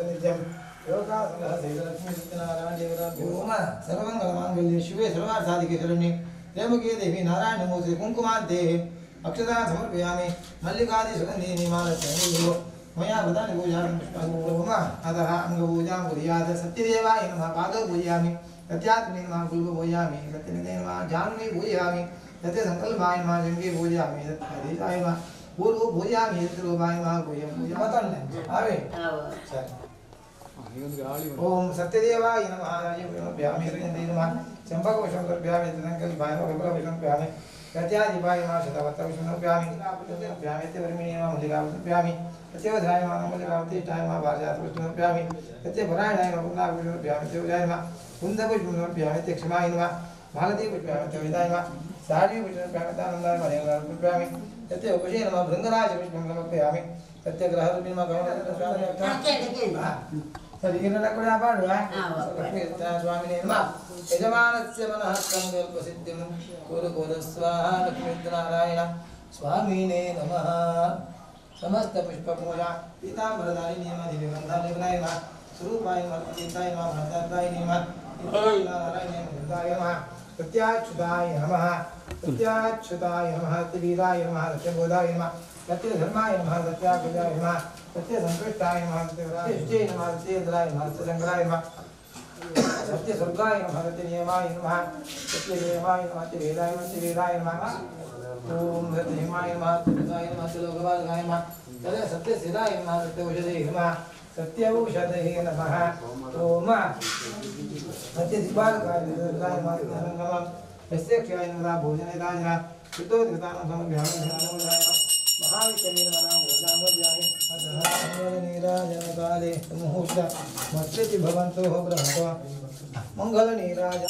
नित्यं योगासनः लक्ष्मी सत्यनारायण देवताभ्यो सर्वमङ्गलमाङ्गल्ये शिवे सर्वार्थसाधिके शरण्ये त्र्यम्बके देवी नारायण नमोऽस्तुते। कुङ्कुमाद्देः अक्षतां समर्पयामि। मल्लिकादि सुगन्धिनि मालस्य मया भूतानि पूजामि। ओम अतः अङ्गपूजां कुर्यात्। सत्यदेवाय नमः पादौ पूजयामि। सत्यात्मने नमः गुल्बं पूजयामि। सत्यनिधे नमः जानुनी पूजयामि। सत्यसङ्कल्पाय नमः जङ्घे पूजयामि। सत्यधीशाय नमः ऊरू पूजयामि। सत्यरूपाय नमः गुह्यं पूजयामि। आवे सरि। ओम सत्यदेवाय नमः समर्पयामि। सत्यनिधे नमः चम्पकपुष्पं समर्पयामि। सत्यसङ्कल्पाय नमः विपुलपुष्पं समर्पयामि। सत्याधिपाय नमः शतपत्रपुष्पं समर्पयामि। सत्यवर्मिणे नमः मल्लिकापुष्पं समर्पयामि। सत्यवधाय नमः मल्लिकावतिष्ठाय नमः पारिजातपुष्पं समर्पयामि। सत्यपरायणाय नमः कुन्दापुष्पं समर्पयामि। सत्यवजाय नमः कुन्दपुष्पं समर्पयामि। सत्यक्षमाय नमः मालतीपुष्पं सत्यवेदाय नमः सारीपुष्पं समर्पयामि। सत्यानन्दाय नमः देवदारपुष्पं समर्पयामि। सत्यवपुषे नमः भृङ्गराजपुष्पं समर्पयामि। सत्यग्रहरूपिणे नमः गमनपुष्पं। सरि इन्ना ಕೂಡ ಪಾಡುವ ಲಕ್ಷ್ಮೀ ಸ್ವಾಮಿನೇ ನಮಃ. ಯಜಮಾನಸ್ಯ ಮನಃ ಸಂಕಲ್ಪಸಿದ್ಧಿಂ ಕುರು ಕುರು ಸ್ವಾಹ. ಲಕ್ಷ್ಮೀನಾರಾಯಣ ಸ್ವಾಮಿನೇ ನಮಃ. ಸಮಸ್ತ ಪುಷ್ಪ ಪೂಜಾ ಪೀತಾಂಬರಧಾರಿ ನಿಯಮ ದಿವ್ಯಗಂಧಾಲೇಪನಾಯ ನಮಃ. ಸ್ವರೂಪಾಯ ನಮಃ. ತೀರ್ಥಾಯ ನಮಃ. ಭ್ರಾತಾಯ ನಮಃ. ನಾರಾಯಣ ನಮಃ. ನಮಃ ಸತ್ಯಾಚ್ಯುತಾಯ ನಮಃ. ಸತ್ಯಾಚ್ಯುತಾಯ ನಮಃ. ಸತ್ಯವೀರಾಯ ನಮಃ. ಸತ್ಯಬೋಧಾಯ ನಮಃ. ಸತ್ಯಧರ್ಮಾಯ ನಮಃ. ಸತ್ಯಾಗ್ರಜಾಯ ನಮಃ. ಸತ್ಯಸಂತುಷ್ಟಾಯ ನಮಃ. ಸತ್ಯಶುಚೇ ನಮಃ. ಸತ್ಯೇಂದ್ರಾಯ ನಮಃ. ಸತ್ಯಶಂಕರಾಯ ನಮಃ. ಸತ್ಯಸ್ವರ್ಗಾಯ ನಮಃ. ಸತ್ಯನಿಯಮಾಯ ನಮಃ. ಸತ್ಯನಿಯಮಾಯ ನಮಃ. ಸತ್ಯವೇದಾಯ ನಮಃ. ಸತ್ಯವೇದಾಯ ನಮಃ. ಓಂ ಸತ್ಯಹಿಮಾಯ ನಮಃ. ಸತ್ಯದಾಯ ನಮಃ. ಸತ್ಯಲೋಕಪಾಲಕಾಯ ನಮಃ. ಸತ್ಯಸ್ಥಿತಾಯ ನಮಃ. ಸತ್ಯೌಷಧೇ ನಮಃ. ಸತ್ಯೌಷಧೇ ನಮಃ. ಓಂ ಸತ್ಯದಿಕ್ಪಾಲಕಾಯ ನಮಃ. ನಮಃ ಯಸ್ಯ ನಮಃ. ಭೋಜನೇತಾಯ ನಮಃ. ಶುದ್ಧೋದಕತಾನಂ ಸಮರ್ಪಯಾಮಿ. महाविष्णवे नमः. भोजनामर्पयामि. अतः मङ्गलनीराजनकाले मुहूर्त मत्स्यति भवन्तः ब्रह्मतो मङ्गलनीराज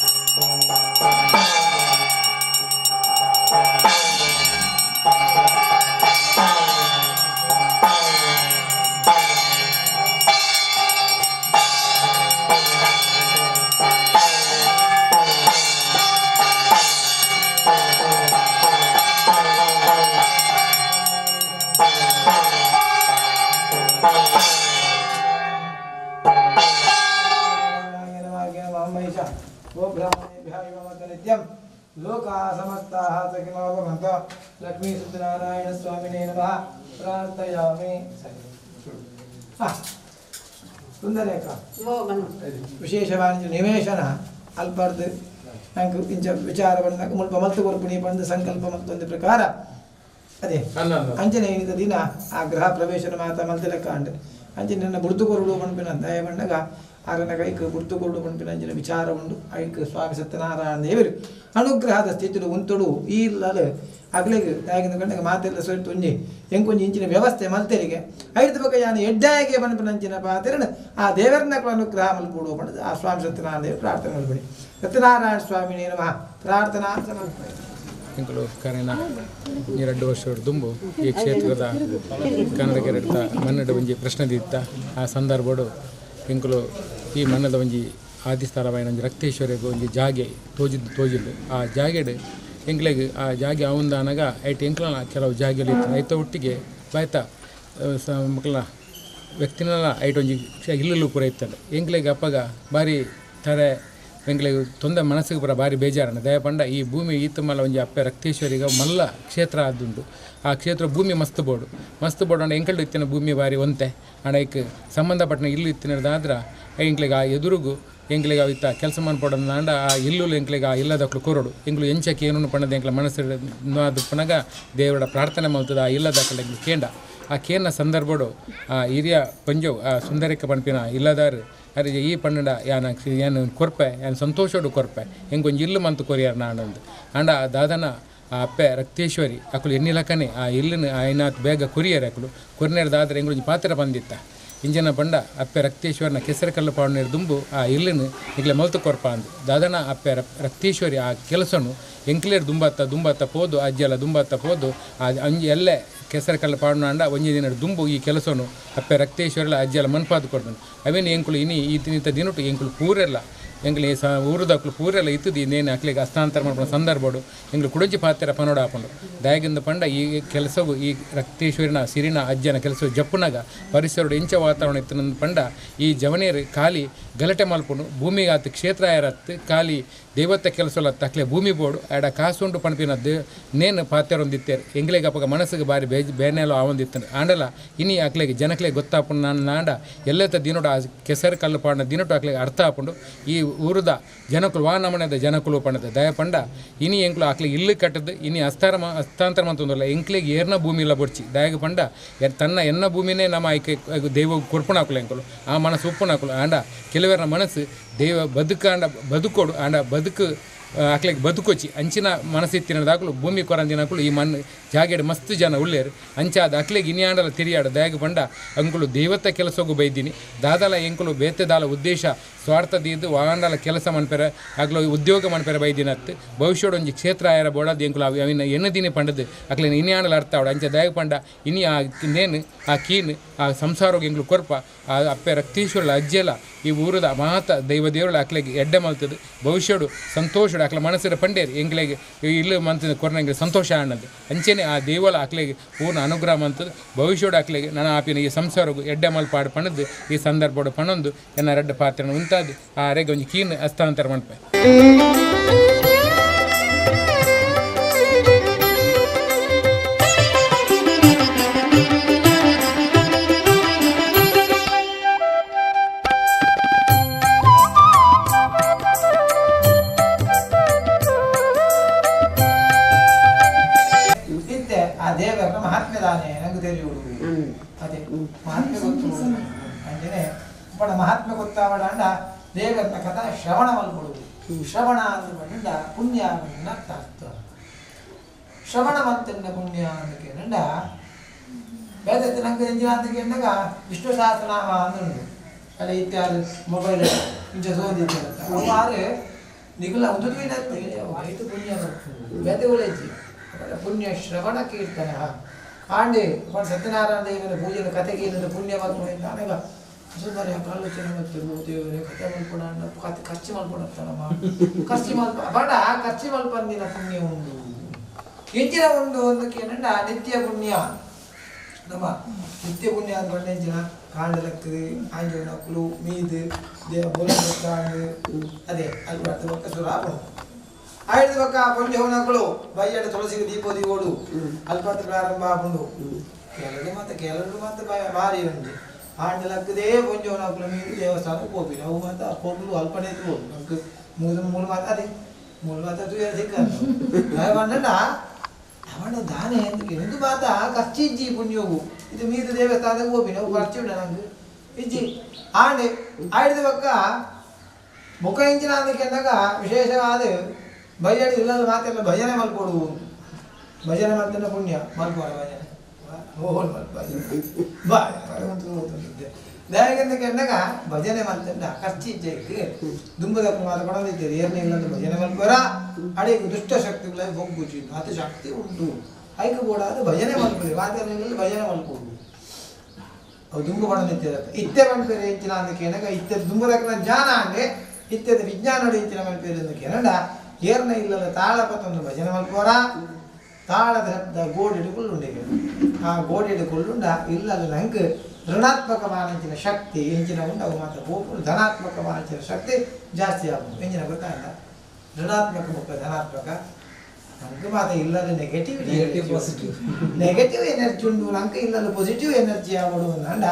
लोकाः समस्ताः सुखिनो भवन्तु. लक्ष्मी सत्यनारायण स्वामिने नमः प्रार्थयामि. ಸುಂದರೇಕ ವಿಶೇಷವಾಣಿಜ್ಯ ನಿವೇಶನ ಅಲ್ಪಾರ್ದು ನಂಗೆ ಇಂಚ ವಿಚಾರ ಬಂದಾಗ ಮುಲ್ಪ ಮಲ್ತು ಕೊರ್ಪುಣಿ ಪಂದು ಸಂಕಲ್ಪ ಮಲ್ತೊಂದು ಪ್ರಕಾರ ಅದೇ ಅಂಚನೆ ಏನಿದ ದಿನ ಆ ಗೃಹ ಪ್ರವೇಶನ ಮಾತ ಮಲ್ತಿಲಕ್ಕ ಅಂಡ್ ಅಂಚನೆ ನನ್ನ ಬುಡ್ತು ಕೊರಡು ಪಣ್ಪಿನ ದಯ ಬಂಡಗ ಆರನ ಕೈಕ್ ಬುಡ್ತು ಕೊರಡು ಪಣ್ಪಿನ ಅಂಚಿನ ವಿಚಾರ ಉಂಡು. ಐಕ್ ಸ್ವಾಮಿ ಸತ್ಯನಾರಾಯಣ ದೇವರು ಅನುಗ್ರಹದ ಸ್ಥಿತಿಡು ಉಂತುಡು ಈ ಇಲ್ಲಲು ಅಗ್ಲಿಗ್ ದಾಗಿನ ಕಂಡಗ ಮಾತೆಲ್ಲ ಸೊರ್ತು ಒಂಜಿ ಎಂಕೊಂಜಿ ಇಂಚಿನ ವ್ಯವಸ್ಥೆ ಮಲ್ತೆರಿಗೆ ಐದು ಬೊಕ ಯಾನ್ ಎಡ್ಡಾಯಗೆ ಪನ್ಪಿನ ಅಂಚಿನ ಪಾತೆರನ್ ಆ ದೇವರನ್ನ ಅನುಗ್ರಹ ಮಲ್ಪೊಡು ಪಂಡುದು ಆ ಸ್ವಾಮಿ ಸತ್ಯನಾರಾಯಣ ದೇವರು ಪ್ರಾರ್ಥನೆ ಮಲ್ಪಡಿ. ಸತ್ಯನಾರಾಯಣ ಸ್ವಾಮಿನೇ ನಮಃ. ಪ್ರಾರ್ಥನಾ ಸಮರ್ಪಣೆ. ಎಂಕುಲು ಕರೆನ 2 ವರ್ಷ ದುಂಬು ಈ ಕ್ಷೇತ್ರದ ಕನ್ನಡ ಕೆರೆತ ಮನ್ನಡ ಒಂಜಿ ಪ್ರಶ್ನೆ ದಿತ್ತ ಆ ಸಂದರ್ಭಡು ಎಂಕುಲು ಈ ಮನ್ನದ ಒಂಜಿ ಆದಿಸ್ಥಳವಾಯಿನ ಒಂಜಿ ರಕ್ತೇಶ್ವರಿಗೆ ಒಂಜಿ ಜಾಗೆ ತೋಜಿದ್ದು ತೋಜಿದ್ದು ಆ ಜಾಗೆಡ್ ಎಂಕ್ಲೆಗ್ ಆ ಜಾಗೆ ಅವಂದಾನಗ ಐಟ್ ಎಂಕ್ಲನ ಕೆಲವು ಜಾಗೆಲು ಇತ್ತು ಐತ ಒಟ್ಟಿಗೆ ಬಾಯ್ತ ಮಕ್ಕಳ ವ್ಯಕ್ತಿನೆಲ್ಲ ಐಟ್ ಒಂಜಿ ಇಲ್ಲೂ ಪೂರ ಇತ್ತಲ್ಲ ಎಂಕ್ಲೆಗ್ ಅಪ್ಪಗ ಭಾರಿ ತರೆ ಎಂಕ್ಲೆಗ್ ತೊಂದರೆ ಮನಸ್ಸಿಗೆ ಪೂರ ಭಾರಿ ಬೇಜಾರಣ ದಯಪಂಡ ಈ ಭೂಮಿ ಈತ ಮಲ್ಲ ಒಂಜಿ ಅಪ್ಪೆ ರಕ್ತೇಶ್ವರಿಗ ಮಲ್ಲ ಕ್ಷೇತ್ರ ಆದುಂಡು ಆ ಕ್ಷೇತ್ರ ಭೂಮಿ ಮಸ್ತ್ ಬೋಡು ಮಸ್ತ್ ಬೋಡು ಅಂಡ ಎಂಕಲ್ಡು ಇತ್ತಿನ ಭೂಮಿ ಭಾರಿ ಒಂತೆ ಅಂಡ ಐಕ್ ಸಂಬಂಧಪಟ್ಟನ ಇಲ್ಲು ಇತ್ತಿನದಾದ್ರೆ ಎಂಕ್ಲೆಗ್ ಆ ಎದುರುಗು ಎಂಕ್ಲೆಗ್ ಅವಿತ್ತ ಕೆಲಸ ಮನ್ಪೊಡಂದಾಂಡ ಆ ಇಲ್ಲುಲು ಎಂಕ್ಲೆಗ್ ಆ ಇಲ್ಲದಕ್ಲು ಕೊರಡು ಎಂಕ್ಲು ಎಂಚಕ್ಕೆ ಏನೂ ಪಣ್ಣದ ಎಂಕ್ಲ ಮನಸ್ಸು ಪನಗ ದೇವರ ಪ್ರಾರ್ಥನೆ ಮಲ್ತದ ಆ ಇಲ್ಲದಕ್ಕಲು ಎಂಕ್ಲು ಕೇಂಡ ಆ ಕೇನ ಸಂದರ್ಭಡು ಆ ಹಿರಿಯ ಪಂಜವ್ ಆ ಸುಂದರಿಕ ಪನ್ಪಿನ ಇಲ್ಲದಾರು ಅರೆ ಈ ಪಣ್ಣಡ ಯಾನ ಯಾನ್ ಕೊರ್ಪೆ ಯಾನ್ ಸಂತೋಷೋಡು ಕೊರ್ಪೆ ಎಂಕೊಂಜಿ ಇಲ್ಲು ಮಂತು ಕೊರಿಯಾರ್ ನಾನಂದು ಅಂಡ ಆ ದಾದನ ಆ ಅಪ್ಪೆ ರಕ್ತೇಶ್ವರಿ ಅಕುಲು ಎನ್ನಿಲಕನೆ ಆ ಇಲ್ಲನ್ನು ಆಯ್ನಾತ್ ಬೇಗ ಕೊರಿಯರ್ ಅಕುಲು ಕೊರಿನೇರ್ದಾದ್ರೆ ಎಂಕೊಂಜಿ ಪಾತ್ರ ಬಂದಿತ್ತ ಇಂಜನ ಬಂಡ ಅಪ್ಪೆ ರಕ್ತೇಶ್ವರನ ಕೆಸರು ಕಲ್ಲು ಪಾವನೇರು ದುಂಬು ಆ ಇಲ್ಲನ್ನು ಈಗಲೇ ಮಲ್ತು ಕೊರ್ಪ ಅಂದು ದಾದನ ಅಪ್ಪೆ ರಕ್ತೇಶ್ವರಿ ಆ ಕೆಲಸನು ಎಂಕ್ಲೇರ್ ದುಂಬಾತ ದುಂಬಾತ ಪೋದು ಅಜ್ಜಲ ದುಂಬಾತ ಪೋದು ಆ ಅಂಜಿ ಎಲ್ಲೇ ಕೆಸರು ಕಲ್ಲು ಪಾವನ ಒಂಜಿ ದಿನ ದುಂಬು ಈ ಕೆಲಸನು ಅಪ್ಪೆ ರಕ್ತೇಶ್ವರಲ ಅಜ್ಜಲ ಮನ್ಪಾದು ಕೊಡ್ದನು ಅವೇನು ಎಂಕುಲು ಇನಿ ಈ ದಿನದ ದಿನಟು ಎಂಕುಲು ಪೂರೆಲ್ಲ ಎಂಕ್ಲೆ ಸ ಊರುದಕ್ಲು ಪೂರೆಲ್ಲ ಇತ್ತದು ಇನ್ನೇನು ಅಕ್ಲೆಗ್ ಹಸ್ತಾಂತರ ಮಲ್ಪುನ ಸಂದರ್ಭಡು ಎಂಕ್ಲು ಕುಡೊಂಜಿ ಪಾತೆರ ಪನೊಡು ಆಪುಂಡು ದಾಯೆಗಿಂದ ಪಂಡ ಈ ಕೆಲಸಗು ಈ ರಕ್ತೇಶ್ವರಿನ ಸಿರಿನ ಅಜ್ಜನ ಕೆಲಸ ಜಪ್ಪುನಗ ಪರಿಸರಡು ಎಂಚ ವಾತಾವರಣ ಇತ್ತು ಪಂಡ ಈ ಜವನೇರು ಖಾಲಿ ಗಲಾಟೆ ಮಲ್ಪುಂಡು ಭೂಮಿಗೆ ಆತು ಕ್ಷೇತ್ರ ಆಯರತ್ತು ಖಾಲಿ ದೇವತೆ ಕೆಲಸಲ ತಕ್ಲೆ ಭೂಮಿ ಬೋಡು ಆಡ ಕಾಸುಂಡು ಪಣಪಿನ ನೇನು ಪಾತೆರೊಂದಿತ್ತೇರು ಎಂಗ್ಲೆಗ್ ಅಪಗ ಮನಸ್ಸಿಗೆ ಬಾರಿ ಬೇನೆಲ ಆವೊಂದಿತ್ತು ಆಂಡಲ ಇನಿ ಅಕ್ಲೆಗ್ ಜನಕ್ಲೆ ಗೊತ್ತಾಪುಂಡು ನಾನು ನಾಂಡ ಎಲ್ಲೆತ್ತ ದಿನೊಡು ಆ ಕೆಸರು ಕಲ್ಲು ಪಾಡಿನ ದಿನೊಟು ಅಕ್ಲೆಗ್ ಅರ್ಥ ಆಪುಂಡು ಈ ಊರುದ ಜನಕುಲು ವಾ ನಮನೆದ ಜನಕುಲು ಪಂಡದ ದಯಪಂಡ ಇನಿ ಎಂಕ್ಲು ಅಕ್ಲೆಗ್ ಇಲ್ಲು ಕಟ್ಟದು ಇನಿ ಹಸ್ತಾಂತರ ಮಂತೊಂದುಲ್ಲ ಎಂಕ್ಲೆಗ್ ಏರ್ನ ಭೂಮಿ ಇಲ್ಲ ಬೊಡ್ಚಿ ದಯಗ ಪಂಡ ತನ್ನ ಎನ್ನ ಭೂಮಿನೇ ನಮ್ಮ ಆಯ್ಕೆ ದೈವ ಕೊರ್ಪುಣಾಕುಲು ಎಂಕುಲು ಆ ಮನಸ್ಸು ಉಪ್ಪುಣಾಕುಲು ಆಂಡ ಕೆಲವರ ಮನಸ್ಸು ದೈವ ಬದುಕಾಂಡ ಬದುಕೋಡು ಆಂಡ ಬದುಕು ಅಕ್ಲೆಗ್ ಬದುಕೊಚ್ಚಿ ಅಂಚಿನ ಮನಸ್ಸಿತ್ತಿನ ದಾಕಲು ಭೂಮಿ ಕೊರಂದಿನಕುಲು ಈ ಮಣ್ಣು ಜಾಗೆಡ್ ಮಸ್ತ್ ಜನ ಉಳ್ಳೇರು ಅಂಚಾದ ಅಕ್ಲೆಗ್ ಇನಿಯಾಂಡಲ ತಿರಿಯಾಡ ದಯಗ ಪಂಡ ಅಂಕುಲು ದೇವತೆ ಕೆಲಸಗು ಬೈದಿನಿ ದಾದಲ ಎಂಕುಲು ಬೇತೆ ದಾಲ ಉದ್ದೇಶ ಸ್ವಾರ್ಥ ದೀದು ವಾಂಡಲ ಕೆಲಸ ಮನ್ಪೆರೆ ಅಗ್ಲು ಉದ್ಯೋಗ ಮನ್ಪೆರೆ ಬೈದಿನತ್ತು ಭವಿಷ್ಯದ ಒಂಜಿ ಕ್ಷೇತ್ರ ಆಯರ ಬೋಡಾದ ಎಂಕುಲು ಅವಿನ ಎಣ್ಣದಿನಿ ಪಂಡದು ಅಕ್ಲೆನ ಇನಿಯಾಂಡಲ ಅರ್ಥ ಆವಡ ಅಂಚ ದಯಗ ಪಂಡ ಇನಿ ಆ ನೇನು ಆ ಕೀನು ಆ ಸಂಸಾರೋಗ ಎಂಕುಲು ಕೊರ್ಪ ಆ ಅಪ್ಪೆ ರಕ್ತೇಶ್ವರಲ ಅಜ್ಜೆಲ ಈ ಊರದ ಮಾತ ದೈವ ದೇವರುಳ ಅಕ್ಲೆಗ್ ಎಡ್ಡೆ ಮಲ್ತದು ಭವಿಷ್ಯಡು ಸಂತೋಷಡು ಅಕ್ಲ ಮನಸ್ಸಿನ ಪಂಡೇರು ಎಂಕ್ಲೆಗ್ ಇಲ್ಲು ಮಂತದ ಕೊರ್ನಂಗೆ ಸಂತೋಷ ಆನಂದ್ ಅಂಚೆನೆ ಆ ದೇವಲ ಅಕ್ಲೆಗ್ ಪೂರ್ಣ ಅನುಗ್ರಹ ಮಂತದು ಭವಿಷ್ಯಡು ಅಕ್ಲೆಗ್ ನನ್ನ ಆಪಿನ ಈ ಸಂಸಾರಗು ಎಡ್ಡೆ ಮಲ್ಪಾಡು ಪಣದು ಈ ಸಂದರ್ಭಡು ಪಣೊಂದು ಎನ್ನ ರಡ್ಡ ಪಾತ್ರನ ಉಂತಾದು ಆ ಅರೆಗೆ ಒಂಜಿ ಕೀನ್ ಹಸ್ತಾಂತರ ಮನ್ಪೆ. ಅದೇ ಮಹಾತ್ಮೆ ಗೊತ್ತು ಅಂಜನೆ ಬಡ ಮಹಾತ್ಮೆ ಗೊತ್ತಾವಡ ಅಂಡ ದೇವರನ್ನ ಕಥಾ ಶ್ರವಣ ಮಲ್ಕೊಡುವುದು ಶ್ರವಣ ಅಂದ ಪಂಡ ಪುಣ್ಯ ಅರ್ಥ ಆಗ್ತ ಶ್ರವಣ ಮಂತಂಡ ಪುಣ್ಯ ಅಂದಕ್ಕೆ ಬೇರೆ ನಂಗೆ ಎಂಜಿನ ಅಂತ ಕೇಳಿದಾಗ ವಿಷ್ಣು ಸಹಸ್ರನಾಮ ಅಂದುಂಡು ಅಲ್ಲ ಇತ್ಯಾರು ಮೊಬೈಲ್ ಇಂಚ ಸೋದಿತ್ತು ಅವು ಆರೆ ನಿಗುಲ ಒಂದು ಐದು ಪುಣ್ಯ ಬೇತೆ ಉಳೇಜಿ ಪುಣ್ಯ ಶ್ರವಣ ಕೀರ್ತನ ಆಂಡೆ ಸತ್ಯನಾರಾಯಣ ದೇವರ ಪೂಜೆನ ಕತೆಗೆ ಏನಂದ್ರೆ ಪುಣ್ಯ ಮಾಡ್ಕೊಂಡು ಸುಂದರ ಆಲೋಚನೆ ಮಾಡ್ತಿರು ದೇವರೇ ಕತೆ ಮಲ್ಪಡ ಕತೆ ಖರ್ಚು ಮಲ್ಪಡತ್ತನಮ್ಮ ಖರ್ಚು ಮಲ್ಪ ಬಡ ಖರ್ಚು ಮಲ್ಪಂದಿನ ಪುಣ್ಯ ಉಂಡು ಎಂಚಿನ ಉಂಡು ಒಂದಕ್ಕೆ ಏನಂಡ ನಿತ್ಯ ಪುಣ್ಯ ನಮ್ಮ ನಿತ್ಯ ಪುಣ್ಯ ಅಂತ ಬಂಡ ಎಂಚಿನ ಕಾಂಡಲಕ್ಕದು ಆಂಜೋನ ಕುಲು ಮೀದು ದೇವ ಬೋಲ ಅದೇ ಅಲ್ಲಿ ಬರ್ತದೆ ಒಕ್ಕ ಸುರ ಆಯ್ದ ಪಕ್ಕ ಪೊಂಜೋನಕುಲು ಬಯ್ಯಡ ತುಳಸಿಗೆ ದೀಪೋದಿ ಓಡು ಅಲ್ಪತ್ತು ಪ್ರಾರಂಭ ಆಪುಂಡು ಕೆಲರು ಮತ್ತೆ ಕೆಲರು ಮತ್ತೆ ಭಾರಿ ಉಂಟು ಆಂಡಲಕ್ಕದೇ ಪೊಂಜೋನಕುಲು ಮೀದು ದೇವಸ್ಥಾನಕ್ಕೆ ಹೋಗಿ ಅವು ಮಾತ್ರ ಪೊರ್ಲು ಅಲ್ಪನೇ ಹೋಗು ನಮ್ಗೆ ಮೂರು ಮೂರು ಮಾತು ಅದೇ ಮೂರು ಮಾತು ತೂಯ ಸಿಕ್ಕ ಬಂಡ ಅವನ ದಾನೆ ಎಂದು ಮಾತ ಖರ್ಚಿಜ್ಜಿ ಪುಣ್ಯೋಗು ಇದು ಮೀದು ದೇವಸ್ಥಾನಕ್ಕೆ ಹೋಗಿ ನಾವು ಖರ್ಚು ಉಂಡ ನಂಗೆ ಇಜ್ಜಿ ಆಂಡೆ ಆಯ್ದ ಪಕ್ಕ ಮುಖ ಇಂಚಿನ ಅಂದಕ್ಕೆ ವಿಶೇಷವಾದ ಭಜನೆ ಇಲ್ಲ ಮಾತೆಲ್ಲ ಭಜನೆ ಮಲ್ಕೊಡು ಭಜನೆ ಮಾಡ್ತಾನೆ ಪುಣ್ಯ ಮಲ್ಪೋಣ ಭಜನೆ ಓಹ್ ಮಲ್ಪ ಬಾಯ್ ದಯಗೆಂದ ಭಜನೆ ಮಲ್ತಂಡ ಖರ್ಚು ಇಜ್ಜೆಗೆ ದುಂಬದ ಮಾತು ಕೊಡೋದಿದ್ದೇವೆ ಏರ್ನೇ ಇಲ್ಲ ಭಜನೆ ಮಲ್ಪರ ಅಡಿಗೆ ದುಷ್ಟ ಶಕ್ತಿಗಳ ಬೊಗ್ಗುಚಿ ಅದು ಶಕ್ತಿ ಉಂಟು ಐಕ ಕೂಡ ಅದು ಭಜನೆ ಮಲ್ಪದೆ ಮಾತೆಲ್ಲ ಭಜನೆ ಮಲ್ಕೊಡು ಅವು ದುಂಬು ಕೊಡೋದಿದ್ದೇವೆ ಇತ್ತೆ ಮನ್ಪೇರೆ ಹೆಚ್ಚಿನ ಅಂದಕ್ಕೆ ಇತ್ತೆ ದುಂಬದಕ್ಕನ ಜ್ಞಾನ ಅಂದೆ ಇತ್ಯದ ವಿಜ್ಞಾನ ಹೆಚ್ಚಿನ ಮನ್ಪೇರೆ ಅಂದಕ್ಕೆ ಏನಂಡ ಏರ್ನ ಇಲ್ಲದ ತಾಳಪತ್ತೊಂದು ಭಜನೆ ಮಲ್ಪೋರ ತಾಳದ ಶಬ್ದ ಗೋಡಿಡು ಕೊಲ್ಲುಂಡಿಗೆ ಆ ಗೋಡಿಡು ಕೊಲ್ಲುಂಡ ಇಲ್ಲದ ನಂಗೆ ಋಣಾತ್ಮಕವಾದ ಶಕ್ತಿ ಎಂಜಿನ ಉಂಡು ಅವು ಮಾತ್ರ ಹೋಗ್ಕೊಂಡು ಧನಾತ್ಮಕವಾದ ಶಕ್ತಿ ಜಾಸ್ತಿ ಆಗುದು ಎಂಜಿನ ಗೊತ್ತಾಗಲ್ಲ ಋಣಾತ್ಮಕ ಮುಖ ಧನಾತ್ಮಕ ನಂಗೆ ಮಾತ್ರ ಇಲ್ಲದ ನೆಗೆಟಿವ್ ನೆಗೆಟಿವ್ ಎನರ್ಜಿ ಉಂಡು ನಂಗೆ ಇಲ್ಲದ ಪಾಸಿಟಿವ್ ಎನರ್ಜಿ ಆಗೋಡು ಅಂದ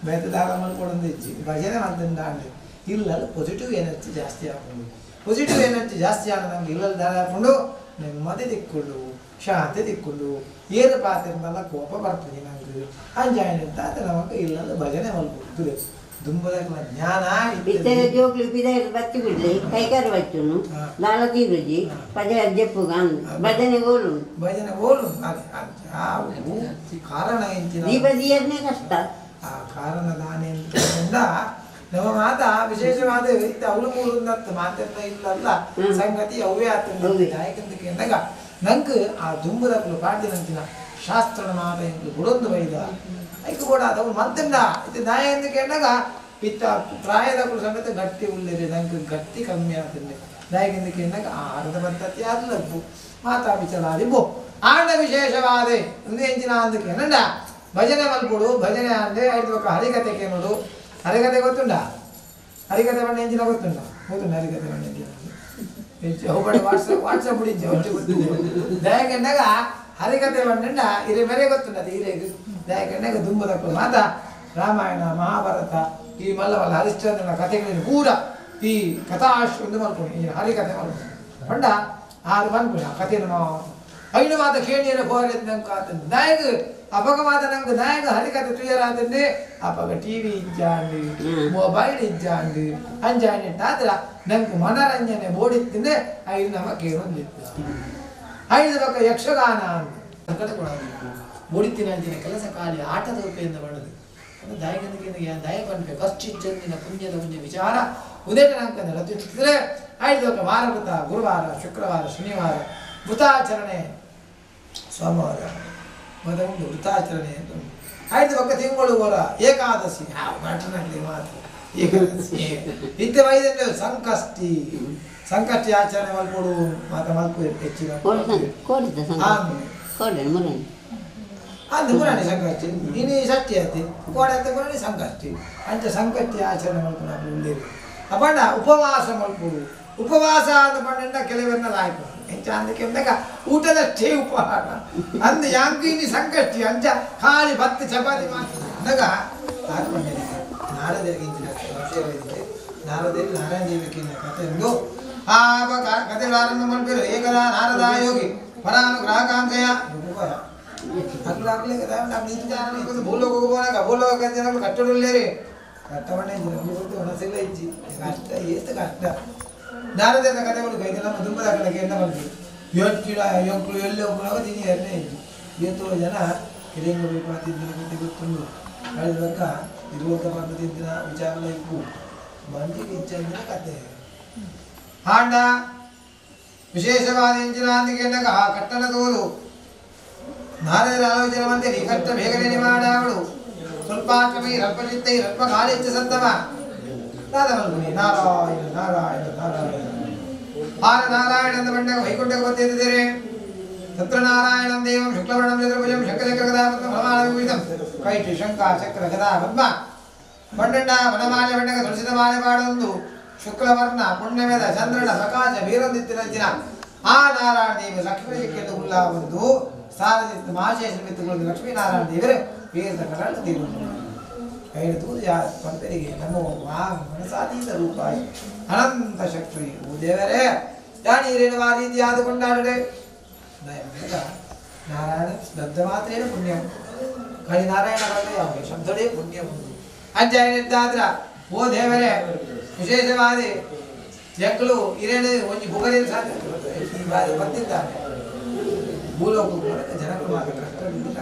ಬೇತೆ ದಾರ ಮಲ್ಕೊಡೊಂದು ಇಜ್ಜಿ ಭಜನೆ ಮಾಡ್ತಂಡ ಅಂಡೆ ಇಲ್ಲದ ಪಾಸಿಟಿವ್ ಎನರ್ಜಿ ಜಾಸ್ತಿ ಆಗುದು ಪಾಸಿಟಿವ್ ಎನರ್ಜಿ ಜಾಸ್ತಿ ಆಗ ನಮ್ಗೆ ಇಲ್ಲದ ದಾರ ಹಾಕೊಂಡು ನೆಮ್ಮದಿ ದಿಕ್ಕೊಂಡು ಶಾಂತಿ ದಿಕ್ಕೊಂಡು ಏನು ಪಾತಿರ್ನಲ್ಲ ಕೋಪ ಬರ್ತದೆ ನಂಗೆ ಅಂಜಾಯನ ತಾತ ನಮಗೆ ಇಲ್ಲದ ಭಜನೆ ಮಲ್ಕೊಡ್ತದೆ ದುಂಬದ ಜ್ಞಾನ ಜೋಗ್ಲು ಪಿದಾಯಿ ಬತ್ತಿ ಬಿಡ್ಲಿ ಕೈಕಾರು ಬಚ್ಚುನು ದಾಳ ತೀರುಜಿ ಪದೇ ಜಪ್ಪುಗ ಭಜನೆ ಓಲು ಭಜನೆ ಓಲು ಕಾರಣ ಎಂಚಿನ ದೀಪ ದೀಯನೇ ಕಷ್ಟ ಆ ಕಾರಣ ದಾನೆ ಅಂತ ನಮ್ಮ ಮಾತ ವಿಶೇಷವಾದ ಇತ್ತ ಅವಳು ಮೂರು ಮಾತೆಲ್ಲ ಇಲ್ಲಲ್ಲ ಸಂಗತಿ ಅವೇ ಆತಂದ ಯಾಕಂತ ನಂಗೆ ಆ ದುಂಬದಕ್ಕಲು ಪಾಡ್ದಿನಂತಿನ ಶಾಸ್ತ್ರದ ಮಾತ ಎಂಕು ಗುಡೊಂದು ಬೈದ ಐಕು ಕೂಡ ಅದು ಮತ್ತಂಡ ಇದು ದಾಯ ಎಂದು ಕೇಳಿದಾಗ ಇತ್ತ ಪ್ರಾಯದಕ್ಕೂ ಸಮೇತ ಗಟ್ಟಿ ಉಳ್ಳೇರಿ ನಂಗೆ ಗಟ್ಟಿ ಕಮ್ಮಿ ಆಗ್ತದೆ ದಾಯಕಿಂದಕ್ಕೆ ಆಹಾರದ ಪದ್ಧತಿ ಅಲ್ಲಪ್ಪು ಮಾತಾ ವಿಚಾರಾದಿ ಬೋ ಆಂಡ ವಿಶೇಷವಾದೆ ಒಂದು ಎಂಚಿನ ಅಂದಕ್ಕೆ ಏನಂಡ ಭಜನೆ ಮಲ್ಪುಡು ಭಜನೆ ಅಂದರೆ ಐದು ಹರಿಕತೆ ಕೇಳೋದು. ಹರಿಕತೆ ಗೊತ್ತುಂಡ? ಹರಿಕತೆ ಬಣ್ಣ ಎಂಚಿನ ಗೊತ್ತುಂಡ? ಗೊತ್ತುಂಡ ಹರಿಕತೆ ಬಣ್ಣ ಎಂಚಿನ ಹೋಗಬೇಡ ವಾಟ್ಸಪ್ ವಾಟ್ಸಪ್ ಬಿಡಿಂಚೆ ಹೊಚ್ಚೆ ಗೊತ್ತಿದೆ. ದಯಕಂಡಾಗ ಹರಿಕತೆ ಬಣ್ಣಂಡ ಇರೆ ಬೇರೆ ಗೊತ್ತುಂಡ ಅದು ಹಿರೇ ದಯಕಂಡಾಗ ದುಂಬದಕ್ಕೂ ಮಾತ ರಾಮಾಯಣ ಮಹಾಭಾರತ ಈ ಮಲ್ಲವಲ್ಲ ಹರಿಶ್ಚಂದ್ರನ ಕಥೆಗಳನ್ನು ಪೂರ ಈ ಕಥಾಶ್ ಒಂದು ಮಲ್ಕೊಂಡು ಈ ಹರಿಕತೆ ಮಲ್ಕೊಂಡು ಪಂಡ ಆರು ಮಲ್ಕೊಂಡು ಆ ಕಥೆನ ಐನು ಮಾತ ಕೇಣಿಯರ ಹೋರೆ ನಂಗೆ ಆತಂದು ನಾಯಕ ಅಪಗ ಮಾತ ನಂಗೆ ನಾಯಕ ಹರಿಕತೆ ತುಯರಾತಂದೆ ಅಪಗ ಟಿವಿ ಇಜ್ಜಾಂಡು ಮೊಬೈಲ್ ಇಜ್ಜಾಂಡು ಅಂಜಾಂಡಿ ಆದ್ರ ನಂಗೆ ಮನರಂಜನೆ ಬೋಡಿತ್ತಂದೆ ಐದು ನಮ್ಮ ಕೇಳೊಂದಿತ್ತು. ಐದು ಪಕ್ಕ ಯಕ್ಷಗಾನ ಅಂತ ಬೋಡಿತ್ತಿನ ಅಂಚಿನ ಕೆಲಸ ಖಾಲಿ ಆಟದ ರೂಪೆಯಿಂದ ಮಾಡೋದು ಅಂದ್ರೆ ದಾಯಕನಿಗೆ ದಯ ಪನ್ಪೆ ಖರ್ಚಿಚ್ಚಂದಿನ ಪುಣ್ಯದ ಪುಣ್ಯ ವಿಚಾರ ಉದೇಟ ನಂಗೆ ರಚಿಸಿದ್ರೆ ಐದು ಪಕ್ಕ ವಾರ ವೃತ ಗುರುವಾರ ಶುಕ್ರವಾರ ಶನಿವಾರ ವೃತಾಚರಣೆ ಸೋಮವಾರ ಮೊದಲು ವೃತಾಚರಣೆ ಅಂತ ಉಂಟು. ಐದು ಪಕ್ಕ ತಿಂಗಳು ವರ ಏಕಾದಶಿ ಯಾವ ಮಟನಲ್ಲಿ ಮಾತ್ರ ಏಕಾದಶಿ ಇತ್ತೆ ವೈದ್ಯ ಸಂಕಷ್ಟಿ ಸಂಕಷ್ಟಿ ಆಚರಣೆ ಮಲ್ಕೊಡು ಮಾತ್ರ ಮಲ್ಕು ಹೆಚ್ಚಿನ ಅಂದು ಪುರಾಣಿ ಸಂಕಷ್ಟಿ ಇನ್ನು ಷಷ್ಠಿ ಆಯ್ತು ಕೋಡೆ ಆಯ್ತು ಪುರಾಣಿ ಸಂಕಷ್ಟಿ ಅಂಚ ಸಂಕಷ್ಟಿ ಆಚರಣೆ ಮಲ್ಕೊಂಡು ಉಳ್ಳೇರಿ ಅಪಂಡ ಉಪವಾಸ ಮಲ್ಕೊಡು. ಉಪವಾಸ ಅಂದ ಪಂಡ ಕೆಲವನ್ನ ಆಯ್ತು ಎಂಚ ಅಂದಕ್ಕೆ ಅಂದಾಗ ಊಟದಷ್ಟೇ ಉಪಹಾರ ಅಂದು ಯಾಂಕಿನಿ ಸಂಕಷ್ಟಿ ಅಂಚ ಖಾಲಿ ಭತ್ತ ಚಪಾತಿ ಮಾತ್ರ ಅಂದಾಗ ಹಾಕೊಂಡೆ ನಾರದರಿಗೆ ಇಂಚಿನ ನಾರದೇವಿ ನಾರಾಯಣ ದೇವಿಕಿನ ಕಥೆಂದು ಆ ಕಥೆಗಳು ಆರಂಭ ಮಾಡ್ಬೇರು. ಏಕದ ನಾರದ ಯೋಗಿ ಪರಾನುಗ್ರಹಕಾಂಕ್ಷೆಯ ಅಗ್ಲಾಗ್ಲೇ ಭೂಲೋಕ ಹೋಗಾಗ ಭೂಲೋಕ ಜನಗಳು ಕಟ್ಟಡಲ್ಲೇರಿ ಕಟ್ಟವಣ್ಣೆ ಮನಸ್ಸಿಲ್ಲ ಇಜ್ಜಿ ಕಷ್ಟ ಏತು ಕಷ್ಟ. ನಾರದರ ಕಥೆಗಳು ಕೈದು ನಮ್ಮ ದುಂಬದ ಕಡೆಗೆ ಎಲ್ಲ ಬಂದ್ವಿ ಯೋಚಿಡ ಯೋಕ್ಳು ಎಲ್ಲಿ ಹೋಗುವಾಗ ತಿನ್ನಿ ಎರಡನೇ ಇಜ್ಜಿ ಏತೋ ಜನ ಕಿರಿಂಗ ಬೇಕು ತಿಂದಿನ ಕತೆ ಗೊತ್ತುಂಡು ಕಳೆದ ಪಕ್ಕ ಇರುವಂಥ ಬಂದು ತಿಂದಿನ ವಿಚಾರ ಇಪ್ಪು ಮಂದಿಗೆ ಇಚ್ಛಂದಿನ ಕತೆ ಹಾಂಡ ವಿಶೇಷವಾದ ಎಂಚಿನ ಅಂದಿಗೆ ಆ ಕಟ್ಟಣ ತೋರು ನಾರದರ ಆಲೋಚನೆ ಮಂದಿರಿ ಕಷ್ಟ ಬೇಗನೆ ನಿವಾರಣೆಗಳು ಸ್ವಲ್ಪ ರಲ್ಪಚಿತ್ತೈ ರಲ್ಪ ಕಾಲಿಚ್ಚ ಸತ್ತಮ ನಾರಾಯಣ ನಾರಾಯಣ ನಾರಾಯಣ ಆರ ನಾರಾಯಣ ಅಂದ ಬಂಡಾಗ ವೈಕುಂಠಕ್ಕೆ ಬಂದಿದ್ದೀರಿ. ತತ್ರ ನಾರಾಯಣಂ ದೇವಂ ಶುಕ್ಲವರ್ಣಂ ಚತುರ್ಭುಜಂ ಶಂಖಚಕ್ರ ಗದಾ ಪದ್ಮ ಫಲಮಾಲ ಕೈಟಿ ಶಂಖ ಚಕ್ರ ಗದಾ ಪದ್ಮ ಪಂಡಂಡ ವನಮಾಲೆ ಬಂಡಗ ತುಳಸಿದ ಮಾಲೆ ಪಾಡೊಂದು ಶುಕ್ಲವರ್ಣ ಪುಣ್ಯವೇದ ಚಂದ್ರನ ಸಕಾಶ ವೀರಂದಿತ್ತಿನ ಆ ನಾರಾಯಣ ದೇವಿ ಲಕ್ಷ್ಮೀ ಸಿಕ್ಕಿದ್ದು ಉಲ್ಲ ಒಂದು ಸಾರಜಿತ್ತು ಮಹಾಶೇಷ ಮಿತ್ತುಗಳು ಲಕ್ಷ್ಮೀನಾರಾಯಣ ದೇವರೇ ವೀರದ ಕರಳು ದೇವರು ಐದು ಪಂಪರಿಗೆ ನಮೋ ಮನಸಾತೀತ ರೂಪಾಯಿ ಅನಂತ ಶಕ್ತಿ ಓ ದೇವರೇ ಜಾಣೀರೇನು ಆ ರೀತಿ ಆದ ಕೊಂಡಾಡಡೆ ನಾರಾಯಣ ಶಬ್ದ ಮಾತ್ರೇನ ಪುಣ್ಯಂ ಖಾಲಿ ನಾರಾಯಣ ಯಾವ ಶಬ್ದಡೇ ಪುಣ್ಯ ಉಂಟು ಅಂಜಾಯನಿದ್ದಾದ್ರ ಓ ದೇವರೇ ವಿಶೇಷವಾದಿ ಜಕ್ಕಳು ಇರೇನು ಒಂಜಿ ಬುಗರೇನು ಸಾಧ್ಯ ಈ ಬಾರಿ ಬಂದಿದ್ದಾನೆ ಭೂಲೋಕ ಜನಗಳು ಮಾತ್ರ ಕಷ್ಟದಿಂದ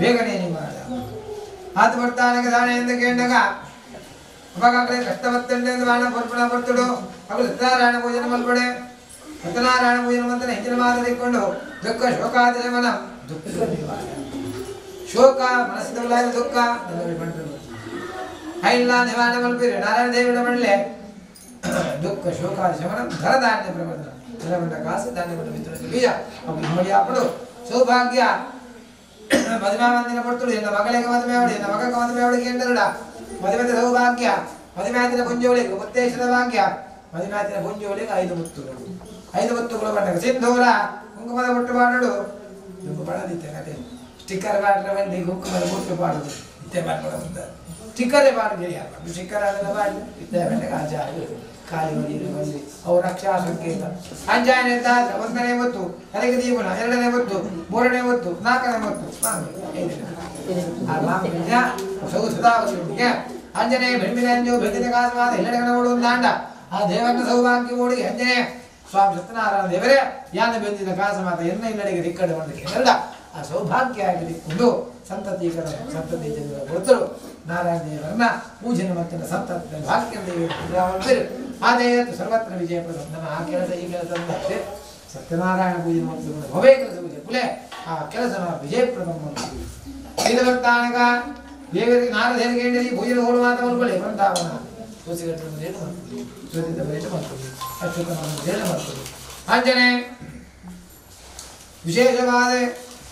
ಬೇಗನೆ ನಿವಾರ ಆತ ಬರ್ತಾನೆ ದಾನೆ ಎಂದು ಕೇಂಡಗ ಅವಾಗ ಕಷ್ಟ ಬತ್ತಂಡೆ ಎಂದು ಬಾಣ ಪರ್ಪಣ ಬರ್ತಡು ಅವು ಸತ್ಯನಾರಾಯಣ ಪೂಜನೆ ಮಲ್ಪಡೆ ಸತ್ಯನಾರಾಯಣ ಪೂಜನೆ ಮಂತನ ಹೆಚ್ಚಿನ ಮಾತು ತಿಕ್ಕೊಂಡು ದುಃಖ ಶೋಕಾದಿ ಮನ ದುಃಖ ನಿವಾರ ಶೋಕ ಮನಸ್ಸಿನ ದುಃಖ ಐಲ್ಲ ನಿವಾರಣೆ ಮಲ್ಪಿರಿ ನಾರಾಯಣ ದೇವಿನ ಮಡಲೆ ದುಃಖ ಶೋಕಾದಿ ಶಮನ ಧನಧಾನ್ಯ ಪ್ರವರ್ಧನ ಧನಬಂಡ ಕಾಸು ಧಾನ್ಯಬಂಡ ಮಿತ್ರ ಬೀಜ ಅವು ಇಮ್ಮಡಿ ಆಪಡು ಸೌಭಾಗ್ಯ ಮದುವೆ ಮಂದಿನ ಪಡ್ತುಡು ಎನ್ನ ಮಗಳಿಗೆ ಮದುವೆ ಅವಳು ಎನ್ನ ಮಗಕ್ಕೆ ಮದುವೆ ಅವಳಿಗೆ ಎಂದರುಡ ಮದುವೆ ಸೌಭಾಗ್ಯ ಮದುವೆ ಆದಿನ ಪುಂಜೋಳಿಗೆ ಮುತ್ತೇಶದ ಭಾಗ್ಯ ಮದುವೆ ಆದಿನ ಪುಂಜೋಳಿಗೆ 5 ಮುತ್ತುಗಳು 5 ಮುತ್ತುಗಳು ಬಂದಾಗ ಸಿಂಧೂರ ಕುಂಕುಮದ ಬೊಟ್ಟು ಪಾಡೋಡು ದುಂಬು ಪಾಡೋದಿತ್ತೆ ಕತೆ ಸ್ಟಿಕ್ಕರ್ ಪಾಡ್ರೆ ಬಂದು ಕುಂಕುಮದ ಬೊಟ್ಟು ಪಾಡೋದು ಇತ್ತೆ ಮಾಡ್ಕೊಡ ಸ್ಟಿಕ್ಕರೇ ಪಾಡು ಯಾರು ಸ್ಟಿಕ್ಕರ್ ಅದೆಲ್ಲ ಪಾಡಿ ಇತ್ತೆ ಬಂದಾಗ ಆಚಾರ ಖಾಲಿ ಹೊಡೀರಿ ಬಂದು ಅವು ರಕ್ಷಾ ಸಂಕೇತ ಅಂಜಾಯನ 1ನೇ ಒತ್ತು ಅದಕ್ಕೆ ದೀಪನ 2ನೇ ಒತ್ತು 3ನೇ ಒತ್ತು 4ನೇ ಒತ್ತು ಅಂಜನೇ ಬೆಣ್ಮಿನಂಜು ಬೆಂದಿನ ಕಾಸವಾದ ಎಲ್ಲೆಡೆ ಓಡು ದಾಂಡ ಆ ದೇವನ ಸೌಭಾಗ್ಯ ಓಡಿ ಅಂಜನೇ ಸ್ವಾಮಿ ಸತ್ಯನಾರಾಯಣ ದೇವರೇ ಯಾನ ಬೆಂದಿನ ಕಾಸ ಮಾತ ಎನ್ನ ಇಲ್ಲಡೆಗೆ ದಿಕ್ಕಡೆ ಮಾಡಲಿಕ್ಕೆ ಎಲ್ಲ ಆ ಸೌಭಾಗ್ಯ ಆಗಿ ದಿಕ್ಕೊಂಡು ಸಂತತೀಕರ ಸಂತತಿ ಜನರ ಕೊಡ್ತರು ನಾರಾಯಣ ದೇವರನ್ನ ಪೂಜನೆ ಮತ್ತು ಸಂತತಿ ಭಾಗ್ಯ ದೇವರು ಆದೇಯತ್ತು ಸರ್ವತ್ರ ವಿಜಯ ಪ್ರಸನ್ನ ಆ ಕೆಲಸ ಈ ಕೆಲಸ ಅಂತೆ ಸತ್ಯನಾರಾಯಣ ಪೂಜೆ ಮತ್ತು ಭವೇ ಕೆಲಸ ಪೂಜೆ ಕುಲೆ ಆ ಕೆಲಸ ವಿಜಯಪ್ರದಂ ಇದು ಬರ್ತಾನಗ ದೇವರಿಗೆ ನಾರದೇರಿಗೆ ಪೂಜೆ ಹೋಳು ಮಾತ ಮಲ್ಕೊಳ್ಳಿ ಬೃಂದಾವನ ತುಳಸಿಗಟ್ಟೆ ಏನು ಮಾಡ್ತೀವಿ ಜ್ಯೋತಿದ ಏನು ಮಾಡ್ತೀವಿ ಅಚ್ಯುತ ಏನು ಮಾಡ್ತೀವಿ ಅಂಜನೆ ವಿಶೇಷವಾದ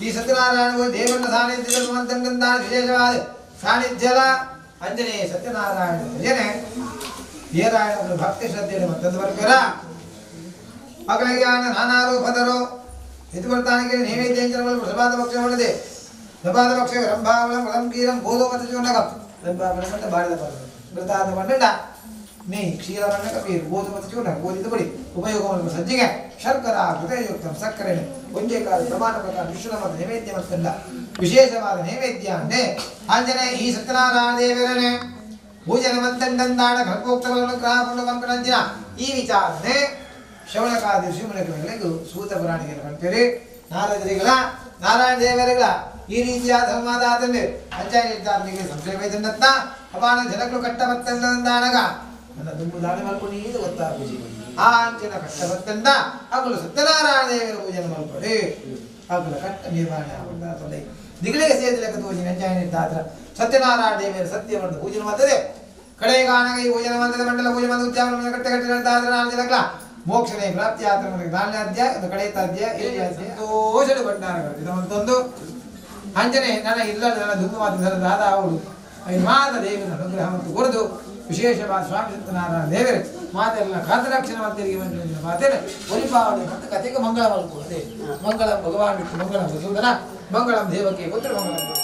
ಈ ಸತ್ಯನಾರಾಯಣ ದೇವನ ಸಾನ್ನಿಧ್ಯದ ಮಂತಂಡಂದಾನ ವಿಶೇಷವಾದ ಸಾನ್ನಿಧ್ಯದ ಅಂಜನೆ ಸತ್ಯನಾರಾಯಣ ಭಜನೆ ಏರಾಯಣ ಭಕ್ತಿ ಶ್ರದ್ಧೆ ಮತ್ತೊಂದು ಬರ್ಕರ ಮಕ್ಕಳಿಗೆ ನಾನಾ ರೂಪದರು ಇದು ಬರ್ತಾನಿಗೆ ನೈವೇದ್ಯ ಪ್ರಸಾದ ಪಕ್ಷ ಮಾಡಿದೆ ಪ್ರಭಾದ ಪಕ್ಷ ರಂಭಾವಳಂ ರಂಗೀರಂ ಗೋಧೋಮತ ಚೂರ್ಣಕಂ ರಂಭಾವಳಂ ಅಂತ ಬಾಡಿದ ಪದ ವೃತಾದ ಪಂಡ ನೇ ಕ್ಷೀರವನ್ನ ಕಪೀರು ಗೋಧುಮತ ಚೂರ್ಣ ಗೋಧಿದ ಪಡಿ ಉಪಯೋಗವನ್ನು ಸಜ್ಜಿಗೆ ಶರ್ಕರ ಕೃತಯುಕ್ತ ಸಕ್ಕರೆ ಒಂದೇ ಕಾಲ ಪ್ರಮಾಣ ಪ್ರಕಾರ ಮಿಶ್ರವಾದ ನೈವೇದ್ಯ ಮತ್ತಲ್ಲ ವಿಶೇಷವಾದ ನೈವೇದ್ಯ ಅಂದೆ ಆಂಜನೇಯ ಈ ಸತ್ಯನಾರಾಯಣ ದೇವರನೇ ಪೂಜನ ಮಂತಂಡಂದಾಣ ಕಲ್ಪೋಕ್ತಗಳನ್ನು ಪಂಪನಂಜಿನ ಈ ವಿಚಾರಣೆ ಶ್ರವಣಕಾದಿ ಋಷಿಮುನಿಗಳಿಗೂ ಸೂತ ಪುರಾಣಿಕರು ಕಂತೀರಿ ನಾರದರಿಗಳ ನಾರಾಯಣ ದೇವರುಗಳ ಈ ರೀತಿಯಾದ ಸಂವಾದ ಆದಲ್ಲಿ ಅಂಚಾನಿಗೆ ಸಂಶಯ ವೈದ್ಯನತ್ತ ಅಪಾನ ಜನಗಳು ಕಟ್ಟ ಬತ್ತಂದಾನಗ ನನ್ನ ದುಂಬು ದಾನ ಮಲ್ಕೊಂಡು ಇದು ಗೊತ್ತಾ ಪೂಜೆ ಆ ಅಂಚಿನ ಕಟ್ಟ ಬತ್ತಂದ ಅಗಲು ಸತ್ಯನಾರಾಯಣ ದೇವರ ಪೂಜೆ ಮಲ್ಕೊಡಿ ಅಗಲ ಕಟ್ಟ ನಿರ್ವಹಣೆ ಆಗುತ್ತಾ ದಿಗಳಿಗೆ ಸೇರಿದ ತೋಜಿ ನಂಚಾಯನಿದ್ದಾತ್ರ ಸತ್ಯನಾರಾಯಣ ದೇವರ ಸತ್ಯವನ್ನು ಪೂಜೆ ಮಾಡ್ತದೆ ಕಡೆಗಾನಗ ಈ ಪೂಜೆ ಮಂತ್ರದ ಮಂಡಲ ಪೂಜೆ ಮಂದ ಉದ್ಯಾನ ಕಟ್ಟೆ ಕಟ್ಟಿ ನಾಲ್ಕು ಜನಗಳ ಮೋಕ್ಷಣೆ ಪ್ರಾಪ್ತಿ ಆತ್ರ ನಾಲ್ಕನೇ ಅಧ್ಯಾಯ ಒಂದು ಕಡೆಯ ಅಧ್ಯಾಯ ಏಳನೇ ಅಧ್ಯಾಯ ಸಂತೋಷದ ಭಂಡಾರಗಳು ಇದೊಂದೊಂದು ಅಂಜನೆ ನನ್ನ ಇಲ್ಲ ನನ್ನ ದುಂದು ಮಾತು ದಾದ ಅವಳು ಮಾತ ದೇವರ ಅನುಗ್ರಹ ಮತ್ತು ಕೊರದು ವಿಶೇಷವಾದ ಸ್ವಾಮಿ ಸತ್ಯನಾರಾಯಣ ದೇವರೇ ಮಾತೆಲ್ಲ ಕಾತರಕ್ಷಣ ಮಂತ್ರಿಗೆ ಮಾತೇನೆ ಒಲಿಪಾವಳಿ ಮತ್ತು ಕಥೆಗೆ ಮಂಗಳ ಮಲ್ಕುವುದೇ ಮಂಗಳ ಭಗವಾನ್ ವಿಷ್ಣು ಮಂಗಳ ಮಧುಸೂದನ ಮಂಗಳಂ ದೇವಕ್ಕೆ ಪುತ್ರ ಮಂಗಳಂ.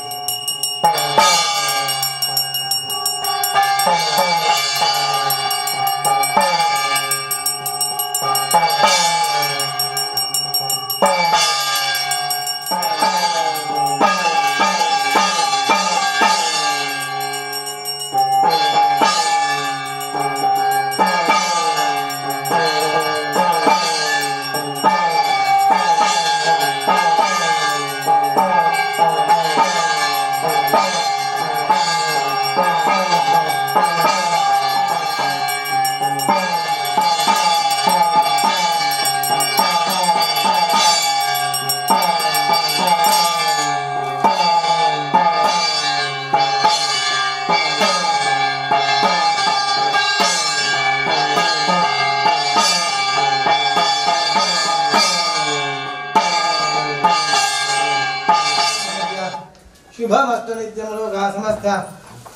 शुभमस्तु नित्यं लोकाः समस्त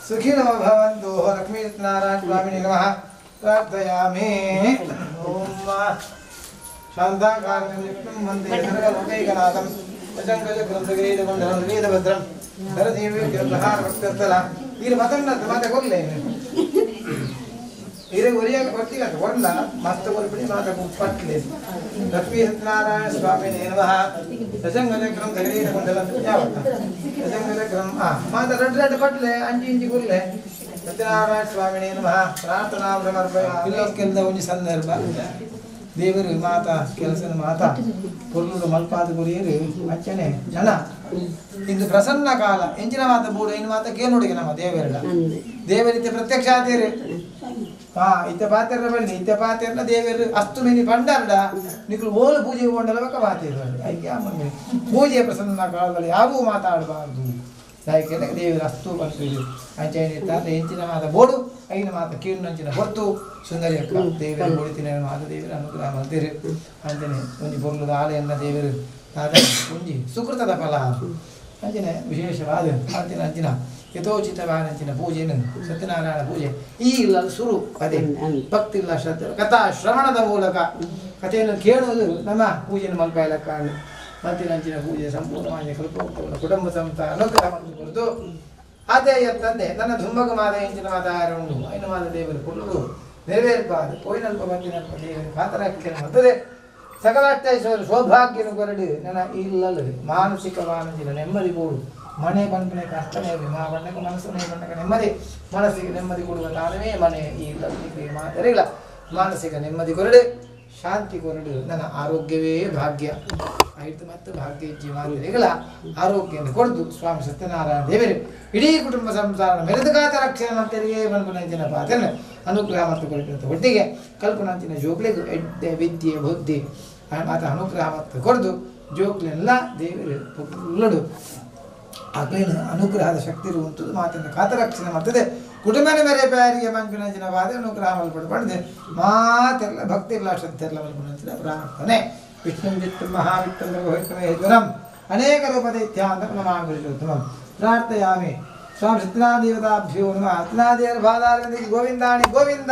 सुखिनो भवन्तु। लक्ष्मीनारायण स्वामिने नमः प्रार्थयामि। ॐ शान्ताकारं विष्णुं वन्दे सर्वलोकैकनाथं वचङ्गजग्रन्थगिरीटमण्डलं वीरभद्रं धरधीर्विग्रहारभक्तस्थल ಈರು ಮತನ್ನ ಮಾತೆ ಕೊರ್ಲೆ ಈರೆ ಒರಿಯಾಗ ಬರ್ತಿಲ್ಲ ಕೊರ್ಲ ಮಸ್ತ್ ಕೊರ್ಪಿಡಿ ಮಾತ ಪಟ್ಲೆ. ಲಕ್ಷ್ಮೀ ಸತ್ಯನಾರಾಯಣ ಸ್ವಾಮಿನೇ ನಮಃ. ದಶಂಗಜಗ್ರಂ ಧಗರೀಟಮಂಡಲಂ ಯಾವತ್ತ ದಶಂಗಜಗ್ರಂ ಆ ಮಾತ ರಡ್ಡು ರಡ್ಡು ಪಟ್ಲೆ ಅಂಚಿ ಇಂಚಿ ಕೊರ್ಲೆ. ಸತ್ಯನಾರಾಯಣ ಸ್ವಾಮಿನೇ ನಮಃ ಪ್ರಾರ್ಥನಾ ಸಮರ್ಪಯಾಮಿ. ಇಲ್ಲೊಕ್ಕೆಲ್ದ ಒಂಜಿ ಸಂದರ್ಭ ದೇವರು ಮಾತ ಕೆಲಸನ ಮಾತ ಪೊರ್ಲುಡು ಮಲ್ಪಾದ ಗುರಿಯರು ಅಚ್ಚನೆ ಜನ ಇಂದು ಪ್ರಸನ್ನ ಕಾಲ ಎಂಚಿನ ಮಾತ ಬೂಡು ಇನ್ನು ಮಾತ ಕೇನುಡಿಗೆ ನಮ್ಮ ದೇವರಲ್ಲ ದೇವರಿತ್ತೆ ಪ್ರತ್ಯಕ್ಷ ಆತೀರಿ ಹಾ ಇತ್ತ ಪಾತೆರ ಬನ್ನಿ ಇತ್ತ ಪಾತೆರ್ನ ದೇವರು ಅಸ್ತು ಮೇನಿ ಪಂಡಾರಡ ನಿಕುಲು ಓಲು ಪೂಜೆ ಕೊಂಡಲಬೇಕ ಪಾತೇರು ಐಕೆ ಅಮ್ಮನೆ ಪೂಜೆ ಪ್ರಸನ್ನ ಕಾಲದಲ್ಲಿ ಯಾವೂ ಮಾತಾಡಬಾರ್ದು ಯಾಕೆ ದೇವರು ಅಸ್ತು ಬಂತು ಅಂಚೆ ಎಂಚಿನ ಮಾತ ಬೋಡು ಐನ ಮಾತ ಕೀಳು ಹೊತ್ತು ಸುಂದರಿ ಅಕ್ಕ ದೇವರು ಹೊಡಿತೀನಿ ಮಾತ ದೇವರ ಅನುಗ್ರಹ ಮಾಡ್ತೀರಿ ಅಂಚನೆ ಒಂಜಿ ಪೊರ್ಲುದ ಆಲೆಯನ್ನ ದೇವರು ತಾತ ಒಂಜಿ ಸುಕೃತದ ಫಲ ಅಂಚಿನ ವಿಶೇಷವಾದ ಅಂಚಿನ ಅಂಚಿನ ಯಥೋಚಿತವಾದ ಅಂಚಿನ ಪೂಜೆಯನ್ನು ಸತ್ಯನಾರಾಯಣ ಪೂಜೆ ಈ ಇಲ್ಲ ಸುರು ಅದೇ ಭಕ್ತಿ ಇಲ್ಲ ಶ್ರದ್ಧೆ ಕಥಾ ಶ್ರವಣದ ಮೂಲಕ ಕಥೆಯನ್ನು ಕೇಳುವುದು ನಮ್ಮ ಪೂಜೆಯನ್ನು ಮಲ್ಪಾಯಲಕ್ಕಾಗಿ ಮತ್ತಿನ ಅಂಚಿನ ಪೂಜೆ ಸಂಪೂರ್ಣವಾಗಿ ಕಲ್ಪೋಕ್ತವನ್ನು ಕುಟುಂಬ ಸಂತ ಅನುಗ್ರಹ ಕೊಡ್ತು ಅದೇ ತಂದೆ ನನ್ನ ಧುಂಬಕ ಮಾದ ಎಂಚಿನ ಮಾತ ಉಂಡು ಐನ ಮಾದ ದೇವರು ಕೊಲ್ಲುದು ನೆರವೇರ್ಬಾರದು ಪೋಯಿನಲ್ಪ ಮತ್ತಿನಲ್ಪ ದೇವರು ಕಾತರಕ್ಕೆ ಬರ್ತದೆ ಸಕಲಾಷ್ಟೈಶ್ವರ ಸೌಭಾಗ್ಯನ ಕೊರಡು ನನ್ನ ಇಲ್ಲಲು ಮಾನಸಿಕ ಮಾನಸಿಕ ನೆಮ್ಮದಿ ಕೊಡು ಮನೆ ಬಂಪನೆ ಕಷ್ಟನೇ ಮಾ ಬಣ್ಣಕ್ಕೆ ಮನಸ್ಸು ಬಣ್ಣಕ್ಕೆ ನೆಮ್ಮದಿ ಮನಸ್ಸಿಗೆ ನೆಮ್ಮದಿ ಕೊಡುವ ತಾನವೇ ಮನೆ ಈ ಇಲ್ಲ ಮಾನಸಿಕ ನೆಮ್ಮದಿ ಕೊರಡು ಶಾಂತಿ ಕೊರಡು ನನ್ನ ಆರೋಗ್ಯವೇ ಭಾಗ್ಯ ಆಯ್ತು ಮತ್ತು ಭಾಗ್ಯ ಜೀವಾಂತರಿಗಳ ಆರೋಗ್ಯವನ್ನು ಕೊಡದು ಸ್ವಾಮಿ ಸತ್ಯನಾರಾಯಣ ದೇವರು ಇಡೀ ಕುಟುಂಬ ಸಂಸಾರ ಮೆರೆದುಗಾತ ರಕ್ಷಣೆ ಮಂತರಿಗೆ ಮನ್ಪುನಂಚಿನ ಪಾತ್ರನ ಅನುಗ್ರಹ ಮತ್ತು ಕೊರಟಿನ ಒಟ್ಟಿಗೆ ಕಲ್ಪನಂಚಿನ ಜೋಗ್ಲಿಗೂ ಎಡ್ಡೆ ವಿದ್ಯೆ ಬುದ್ಧಿ ಮಾತ ಅನುಗ್ರಹ ಮತ್ತು ಕೊಡದು ಜೋಗ್ಲೆಲ್ಲ ದೇವರು ಪುಲ್ಲಡು ಅಕ್ಲೆನ ಅನುಗ್ರಹದ ಶಕ್ತಿ ಉಂಟು ಮಾತಿನ ಕಾತರಕ್ಷಣೆ ಮಾಡ್ತದೆ. ಕುಟುಂಬನ ಮೇರೆ ಪ್ಯಾರಿಗೆ ಮಂಪಿನ ಜನವಾದ ಅನುಗ್ರಹ ಮಲ್ಪಡು ಪಡೆದು ಮಾತೆಲ್ಲ ಭಕ್ತಿ ಇಲ್ಲ ಶ್ರದ್ಧೆಲ್ಲ ಮಲ್ಪಡು ಪ್ರಾರ್ಥನೆ. ವಿಷ್ಣು ವಿಷ್ಣು ಮಹಾವಿಷ್ಣು ವಿಷ್ಣುಮೇಶ್ವರಂ ಅನೇಕ ರೂಪದೈತ್ಯಾಂತ ನಮಾಮಿ ಪ್ರಾರ್ಥಯಾಮಿ. ಸ್ವಾಮಿ ಸತ್ಯನಾದೇವತಾಭ್ಯೋ ನಮಃ. ಸತ್ಯನಾದೇವರ ಪಾದಾರವಿಂದಕ್ಕೆ ಗೋವಿಂದಾಣಿ ಗೋವಿಂದ.